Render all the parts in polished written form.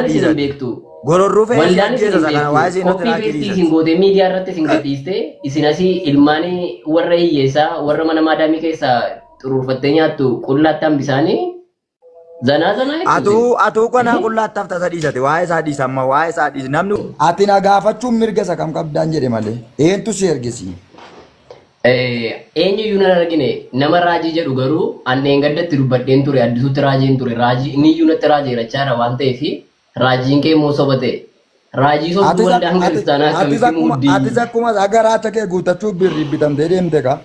isin hin dhiisati. beektu. Gororruu fe'ee si Waldaan isin ajjeesa hin isa kana beektu. waa'ee seenatti Koppii raajii peestii dhiisati. isin gootee miidiyaa irratti isin gadhiiste isin asii ilmaanii warra hiyyeessaa warra mana maadaamii keessaa xuruurfattee nyaattu qullaatti hambisaanii zanaa zanaa jettu isin. Atuu atuu kanaa qullaatti hafta isa dhiisate waa'ee isaa dhiisa amma waa'ee isaa dhiisa namni Ati na gaafachuun mirga isa kam qabdaan jedhe malee. Eentu si erge si? Eenyuyyuu nan argine nama raajii jedhu garuu an dheengaddatti dubbadheen ture addisutti raajiin ture raajii inniyyuu natti raajeerachaadha waan ta'eef raajiin kee immoo soba ta'e. Raajii sobduu Atis waldaan ati kiristaanaa atis akkamitti akkuma muuddii? atis akkuma haga raacha kee guuttachuuf birrii bitamtee deemte kaa.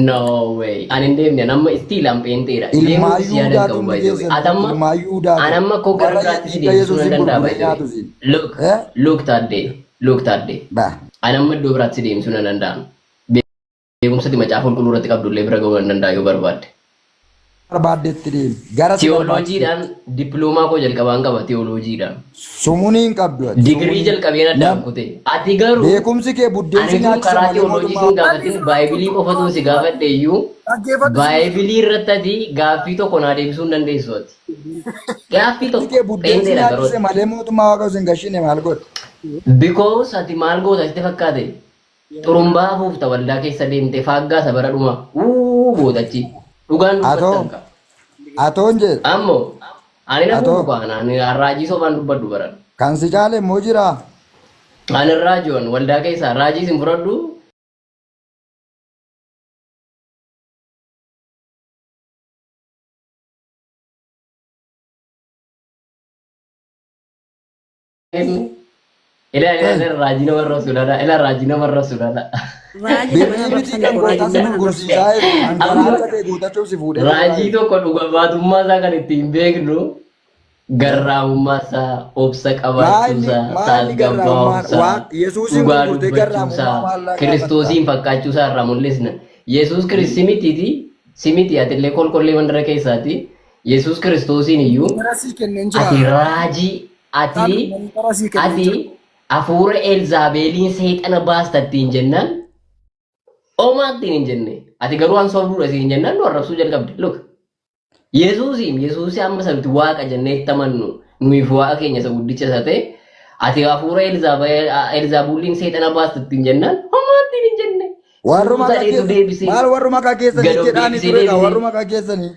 No way. Ani hin deemne an amma still an pheenxeedha. Ilmaa Deemuufis yaada hin Yihuudaatu qabu hundi by the way. keessan Ati amma ilmaa an Yihuudaatu amma koo gara warra biraatti si dhiiga deebisuu nan Yesuusin danda'a by gurguree the way. nyaatu siin. Look, Eh? look Taaddee, look Taaddee. Bah. An amma iddoo biraatti si deebisuu nan danda'a. Beekumsa ati macaafa qulqulluu irratti qabdu illee bira ga'uu nan danda'a yoo barbaadde. Barbaaddetti deemi. Gara si barbaachisetti. Tiyooloojiidhaan dippiloomaa koo jalqabaan qaba tiyooloojiidhaan. Sumunii hin qabdu ati. Digirii Sumunii. jalqabeen addaan Nam kute. Ati garuu beekumsi kee buddeen ani si tun nyaachisa karaa malee tiyooloojii mootummaa sin gaafatin baay'ibilii qofatuun si gaafadhe iyyuu Dhaggeeffadhu si baay'ibilii irratti ati gaaffii tokko naa deebisuu hin dandeessu ati. Gaaffii Beekumsi tokko kee buddeen si pheenxeedha garuu nyaachise ati. malee mootummaa waaqa sin gashine maal godhe? Because ati maal goota sitti fakkaate? Xurumbaa afuufta waldaa keessa deemtee faaggaa isa bara dhumaa. Uuu goota achi. Dhugaan Atoo dubbattan ka. atoon jedhe Ammoo ani na atoo fuufu kaana ani raajii sobaan dubbadhu baran. kan si caale immoo jiraa? Ani raajiiwwan waldaa keessaa raajii isin fudhadhu Ila ila ila raajii nama arrabsu lala ila raajii nama arrabsu lala. Raajii nama Birrii miti arrabsan kan raajii gooftaan si nama arrabsan. gurgursiisaa jiru. Kan Amma garaacha kee guuttachuuf si fuudhee deemaa raajii jiru. tokko dhuga baatummaa isaa kan ittiin beeknu garraamummaa isaa, obsa qabaachuu Maalli isaa, maalli tasgabbaa'uu garraamummaan isaa, waa Yesuusin dhugaa gurgurtee dubbachuu garraamummaa isaa, maallaa gaafatta. Kiristoosiin fakkaachuu isaa irraa mul'isna. Yesuus Kiristoos simitiiti, simiti atillee kolkollee mandara keessaati. Yesuus Kiristoosiin iyyuu Gara sii kenneen ati jira. raajii Isaan ati monitara sii kenneen ati jira. hafuura Elzaabeeliin seexana baasta ittiin jennaan omaa ittiin hin jenne. Ati garuu an sobduudha siin jennaan nu arrabsuu jalqabde. Look. Yesuusiin Yesuusii amma isa nuti waaqa jennee itti amannu nuyiif waaqa keenya isa guddicha isa ta'e ati hafuura Elzaabuliin seexana baasta ittiin jennaan homaa ittiin hin jenne. Warruma Suuta akka dheetu keessan deebisee maal warruma akka keessanii gad of jedhaanii deebisee ture kaa deebisee. warruma akka keessanii.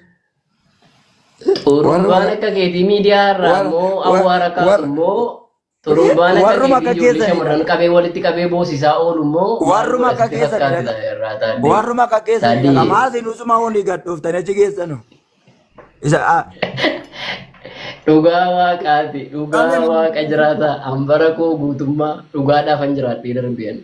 Warruma Xurumbaan akka keetii miidiyaa irraa war immoo war awwaara war kaasu immoo xurumbaan akka Warruma keetii akka ijoollee keessanidha. shamarran qabee walitti qabee boosisaa oolu immoo maal Warruma godha akka sitti fakkaata keessanidha. irraa taaddee. Warruma akka keessanidha. Taaddee Maasiin usuma olii gad dhooftanii achi geessanu. Isa dhugaa waaqaati dhugaa Ameen. waaqa jiraata hambara koo guutummaa dhugaadhaaf an jiraadhee darbeen.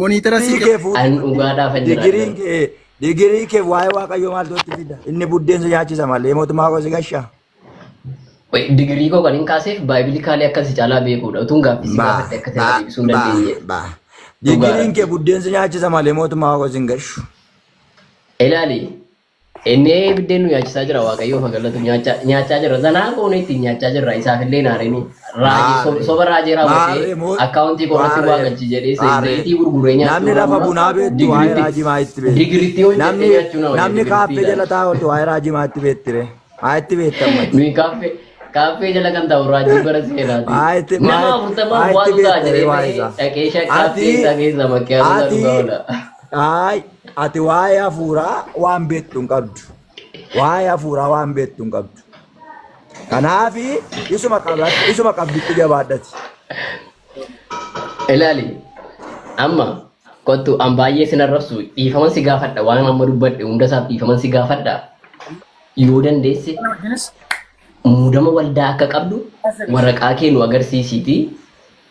Monitara sii digirii kenneen. kee fuudhi. An dhugaadhaaf an jiraadhe Digiriin kee digirii kee waa'ee waaqayyoo maaltu itti fida? Inni buddeen si nyaachisa malee mootummaa koo si gasha. Digirii koo kan hin kaaseef baay'ibilikaalii akka si caalaa beekuudha. Utuun gaaffii si Baa gaafadhe akka ta'e baa deebisuu hin baa dandeenye. baa. Dhugaa Digiriin kee rabbi. buddeen si nyaachisa malee mootummaa koo si hin gashu. Ilaali Inni biddeen nu nyaachisaa jira Waaqayyoof haa galatu nyaachaa nyaachaa jira. Zanaa goone ittiin nyaachaa jirra isaaf illee naareni. Raajii Maarree soba raajii raawwatee maarree moo akkaawuntii koo irratti waa maarree galchi jedhee maarree zayitii gurguree nyaachuu namni irra lafa amma bunaa beektu waa'ee digiritti raajii maa itti beekti? digiritti hojjedhee Namni nyaachuu na wayya namni kaaffee digiritti jala taa'u ooltu waa'ee raajii maa itti beekti ree? Maa itti beekta ammati? Nuyi kaaffee kaaffee jala kan taa'u raajii bara seenaati. Maa itti Nama maa afurtamaaf maa itti waatu ta'a beekta ree jedhee waa'ee ta'ee isaa? dhaqee Ati kaaffee isaa keessa makkiyaatoo isaa ati dhugaa oola. Ayi, ati waa'ee hafuuraa waan beektu hin qabdu. Waa'ee hafuuraa waan beektu hin qabdu. Kanaaf isuma qabadhu, isuma qabdutti jabaadhati. Ilaali, amma kottu an baay'ee sin arrabsu dhiifaman si gaafadha waan amma dubbadhe hunda isaaf dhiifaman si gaafadha. Yoo dandeesse muudama waldaa akka qabdu waraqaa kee nu agarsiisiiti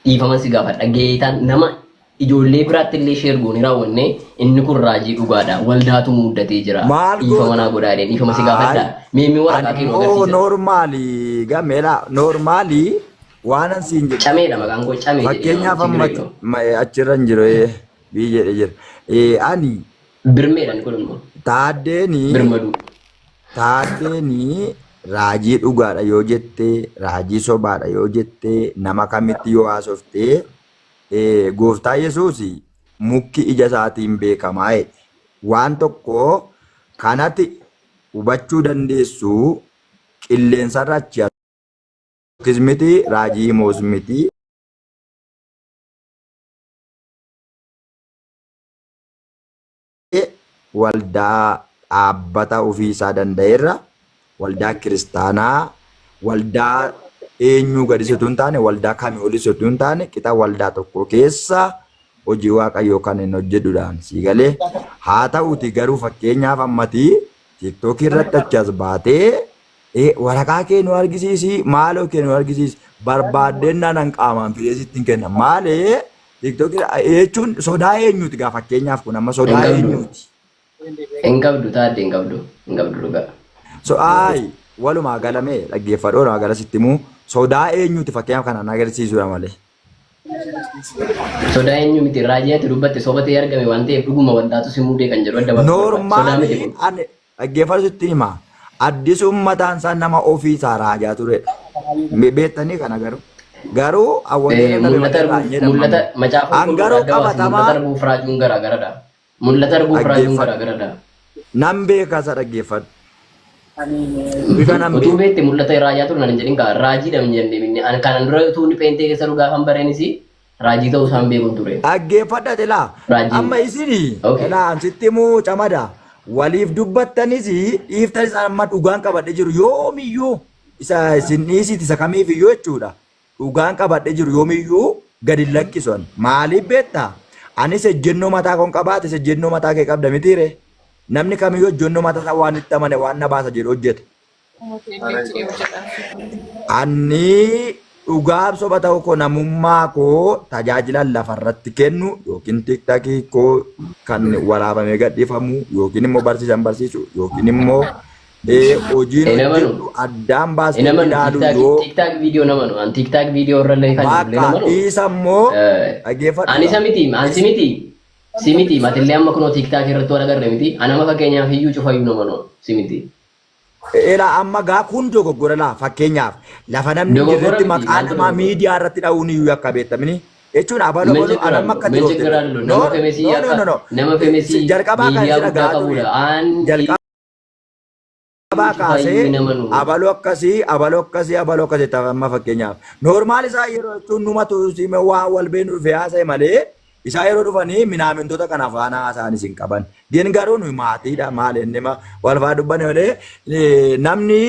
dhiifaman si gaafadha. Geetaan nama Ijoollee biraatti illee share goonee raawwannee inni kun raajii dhugaadha waldaatu muuddatee jira Maal dhiifama goota? naa godhaa jedheen dhiifama si gaafadha Ayi, mee mee ani waraqaa kee nu immoo agarsiisa. noormaali gameela noormaali waan an siin jedhu Cameedha maqaan koo camee jedhee fakkeenyaaf waamamu amma chigir eelloo. achirra hin jiru bii jedhe jira. Ani Birmeedha inni kun immoo taaddeeni birmaduu. taaddeeni raajii dhugaadha yoo jettee raajii sobaadha yoo jettee nama kamitti yoo haasoftee Gooftaa Yesuus mukki ija isaatiin beekama jedhe. Waan tokko kan ati hubachuu dandeessu qilleensarra achi as TikTokis miti, raajii Imoos miti. Waldaa dhaabbata ofii isaa danda'eerra, waldaa kiristaanaa, waldaa eenyuu gadis utuu hin taane, waldaa kamii olis utuu hin taane, qixa waldaa tokko keessa hojii Waaqayyoo kan hin hojjedhudhaan sii galee. Haa ta'uti garuu fakkeenyaaf ammati TikTokii irratti achi as baatee waraqaa kee nu argisiisi, maaloo kee nu argisiisi, barbaaddeen nan qaamaan fidee sitti hin kenna. Maalee TikTokii jechuun sodaa eenyuuti gaa fakkeenyaaf kun amma Hin sodaa qabdu. eenyuuti? Hin qabdu taadde hin qabdu. Hin qabdu dhugaa. So ayi walumaa galamee dhaggeeffadhu walumaa gala sitti himuu sodaa eenyuuti fakkeenyaaf kanaan agarsiisuudha malee. Sodaa eenyu miti raajii ati dubbatte soba ta'ee argame waan ta'eef dhuguma waldaatu si muudee kan jedhu adda baasuu barbaade. Sodaa miti Noormaalii kun. ani dhaggeeffadhu sitti hima. Addisuun mataan isaa nama ofii isaa raajaa turedha. Beektanii kana garuu. Garuu wangeela labe Mul'ata malee arguuf raanyedha mul'ata mamma. macaafa An qulqulluu garuu adda baasi mul'ata qabatamaa arguuf raajuun garaagaradha. Mul'ata arguuf raajuun dhaggeeffadhu. garaagaradha. Nan beeka isa dhaggeeffadhu. Bifa nan Utuu beeka. beekte mul'ata raajaa ture nan hin jedhin kaa raajiidha hin jenne minni an kanan dura utuu inni pheenxee keessa dhugaa kan bareenis raajii ta'uu isaan beekuun ture. Dhaggeeffadha ilaa. Raajiin. Amma isini Okay. ilaa an sitti himuu camada. Waliif dubbattanis dhiiftanis amma dhugaan qabadhe jiru yoomiyyuu isa isin dhiisiti isa kamiifiyyuu jechuudha. Dhugaan qabadhe jiru yoomiyyuu gadi hin lakkisu ani. Maaliif beektaa? Anis ejjennoo mataa koon qabaate ejjennoo mataa kee qabda mitiire. Namni kamiyyuu ejjennoo mataa isaa waan itti amane waan na baasa jedhu hojjeta. Anni dhugaaf soba ta'uu koo namummaa koo tajaajilan lafarratti kennu yookiin tiktakii koo kan waraabamee gadhiifamu yookiin immoo barsiisan barsiisu yookiin immoo hojiin Hin amanu. hojjedhu addaan Hin baastee amanu ilaalu TikTok yoo TikTok viidiyoo namanu an TikTok viidiyoo irra illee kan jirullee bakka namanu. dhiisa immoo Ani dhaggeeffadhu isa miti an si miti si miti matillee amma kunoo TikTok irratti waan agarre miti an amma fakkeenyaaf iyyuu cufayyuu namanu si miti. Ela amma gaa kun dogoggora laa fakkeenyaaf lafa namni hin Dogoggora jirretti miti maqaa maaltu namaa dogoggora? miidiyaa irratti dha'uun iyyuu akka beektamini jechuun abalo ምን abalo ችግር anamma አለው? akka ምን jiru ችግር አለው? no nama femesii no no akka no no nama femesii jalqabaa kan miidiyaa si guddaa dhagaa ture qabudha. Aan jalqabaa cufayyuu kaasee hin amanu. abaloo akkasii abaloo akkasii abaloo akkasii ta'a amma fakkeenyaaf normaal isaa yeroo jechuun numatu sime waa wal beenu dhufe haasa'e malee isaa yeroo dhufanii minaamintoota kanaaf waan haasa'anis hin qaban. Gin garuu nuyi maatiidha maal inni wal faa dubbanne malee namni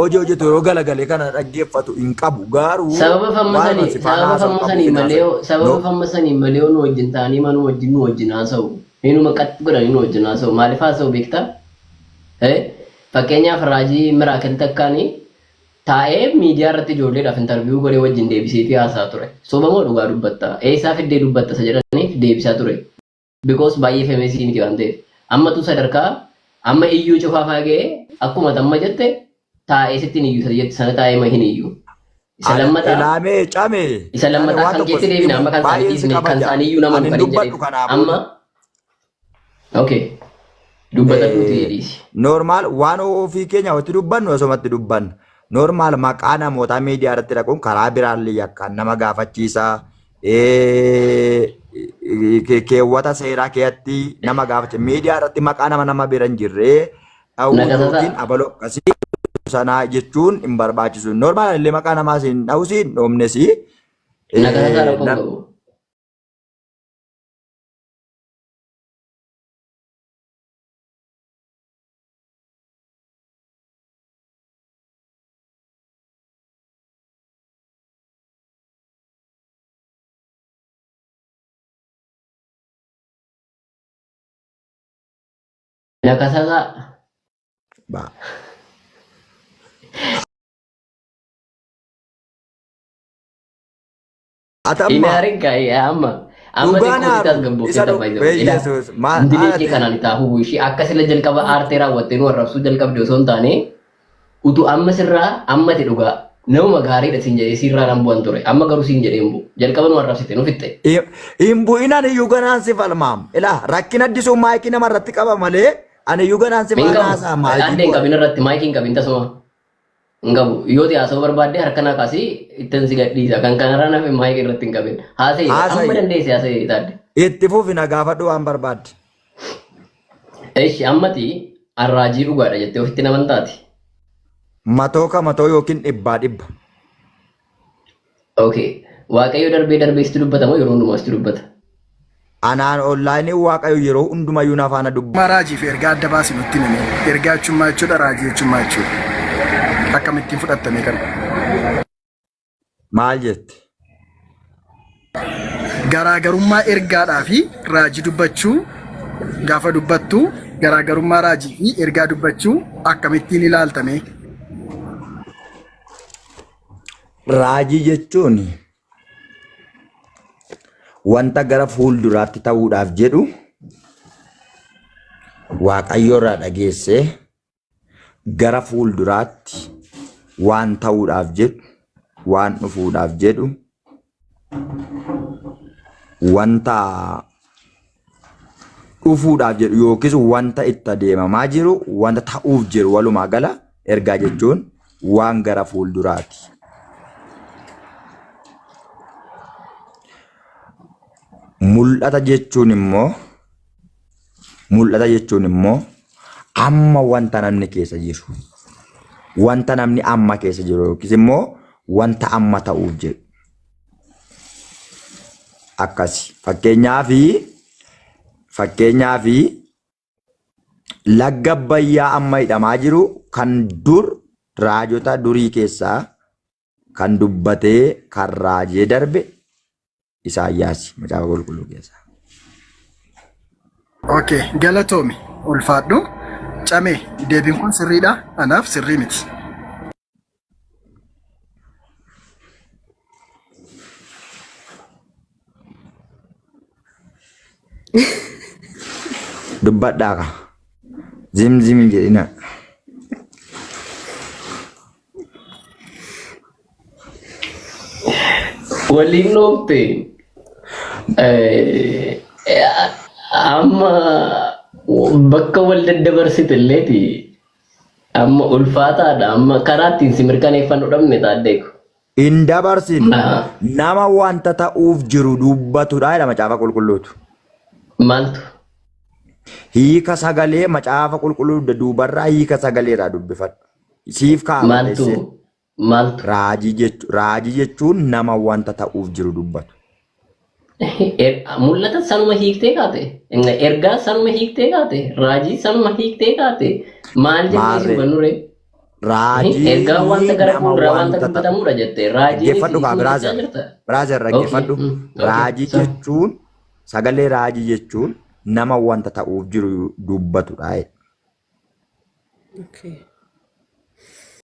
hojii hojjetu yeroo galagalee kana dhaggeeffatu hin qabu. Garuu Sababa waanuma fammasanii si faana sababa haasa'u qabu fammasanii hin malee haasa'u. sababa No. fammasanii malee nu wajjin ta'anii ma nu wajjin nu wajjin haasa'u. Inuma qaxxi godhanii nu wajjin haasa'u. Maaliif haasa'u beektaa? Fakkeenyaaf raajii Miraakil Takkaanii taa'ee miidiyaa irratti ijoolleedhaaf intarviiyuu godhee wajjin deebisee fi haasaa ture. Soba moo dhugaa dubbatta? Eessaa fiddee dubbatta isa jedhaniif deebisaa ture. Because baay'ee femeesii miti waan ta'eef. Ammatu sadarkaa amma iyyuu cufaa faa ga'ee akkuma tamma jette taa'ee sitti hin iyyu isa jette sana taa'ee ma hin iyyu. Isa lammataa Ilaamee came isa came lammataa waan kan tokko keetti sitti deebina himu amma kan isaanii baay'een si dhiisne kan kabaja. isaanii iyyuu Ani namanu hin kan hin dubbadhu jedheef. kanaa Amma booda. okay dubbatadhuuti dhiisi. Normaal waan ofii keenya walitti dubbannu osumatti dubbanna. Normaal maqaa namootaa miidiyaa irratti dhaquun karaa biraallee yakkaan nama gaafachiisa. Keewwata seeraa keessatti nama gaafachiisa. Miidiyaa irratti maqaa nama nama bira hin jirre dha'uun Nagasasaa. yookiin abaloo akkasii sanaa jechuun hin barbaachisu. Normaal illee maqaa namaas hin dha'us hin dhoofnes. Nagasasaa rakkoo hin qabu. Nagasasaa. Ba. Ati amma Inaarin ka'ee amma amma dhugaan xiqqoo aaru itti asgabboofte isa tapha isa. Ilaa Yesuus maal Hundilee kee ati kanaan itti hafuuf ishee akka sila jalqaba aartee raawwattee nu arrabsuu jalqabde osoo hin taane utuu amma sirraa amma ati dhugaa namuma gaariidha siin jedhee sirraa nan bu'an ture amma garuu siin jedhee hin bu'u jalqaba nu arrabsite nu fixxe. Hin bu'in ani iyyuu ganaan si falmaam. Ilaa rakkina addisuu maayikii nama irratti qaba malee ani iyyuu ganaan si Hin faana qabu haasa'a maayikii addee hin koo. qabin irratti maayikii hin qabin tasuma hin qabu yoo ta'e haasa'uu barbaadde harka naa kaasii ittiin si gadhiisa kan kanarraa nafe maayikii irratti hin qabin haasa'e amma Haasa'i. dandeesse haasa'e taadde. Itti fufi na gaafadhu waan barbaadde. Eshi ammati arraajii dhugaadha jettee ofitti naman taati. Matoo ka matoo yookiin dhibbaa dhibba. Okay. Waaqayyo darbee darbee sitti dubbata moo yeroo hundumaa sitti dubbata? Anaan online Waaqayyo yeroo hundumayyuu na faana dubbata. Amma raajii fi ergaa adda baasi nutti himi. Ergaa jechuun maal jechuudha? Raajii jechuun maal jechuudha? Akkamittiin fudhattame kana? Maal jette? Garaagarummaa ergaadhaa fi raajii dubbachuu gaafa dubbattu garaagarummaa raajii fi ergaa dubbachuu akkamittiin ilaaltame? Raajii jechuun wanta gara fuulduraatti ta'uudhaaf jedhu Waaqayyo irraa dhageessee gara fuulduraatti waan ta'uudhaaf jedhu, waan dhufuudhaaf jedhu, wanta dhufuudhaaf jedhu yookiis wanta itti adeemamaa jiru, wanta ta'uuf jiru walumaa gala ergaa jechuun waan gara fuulduraati. Mul'ata jechuun immoo Mul'ata jechuun immoo amma wanta namni keessa jiru, wanta namni amma keessa jiru yookiis immoo wanta amma ta'uuf jedhu. Akkasi. Fakkeenyaaf lagga Abbayyaa amma hidhamaa jiru kan dur raajota durii keessaa kan dubbatee kan raajee darbe Isaayyaasi macaafa qulqulluu keessaa. Okay, galatoomi ulfaadhu. Camee deebiin kun sirriidha? Anaaf sirrii miti. Dubbadhaa ka. Zim zim hin jedhina. Waliin dhoofte. Eh, Amma bakka wal daddabarsite illeeti amma ulfaataadha. Amma karaa ittiin si mirkaneeffannu dhabne taaddee ko. Hin dabarsin. Nama wanta ta'uuf jiru dubbatudha jedha macaafa qulqulluutu. Maaltu? Hiika sagalee macaafa qulqulluu duubarraa hiika sagaleerraa dubbifadhu. Siif kaa'a Maaltu? barreessee. Maaltu? Raajii jechu, raajii jechuun nama wanta ta'uuf jiru dubbatu. Mul'ata sanuma hiiktee kaate. Ergaa sanuma hiiktee kaate. Raajii sanuma hiiktee kaate. Maal jennee si Maarree. hubannu ree? Raajii Ergaa wanta gara nama fuulduraa wanta wanta ta'u. dubbatamudha jette. Raajiinis Dhaggeeffadhu kaa isuma jechaa brother. jirta. Brother Okay. dhaggeeffadhu. Okay. Raajii Sorry. jechuun sagalee raajii jechuun nama wanta ta'uuf jiru dubbatudha. Okay.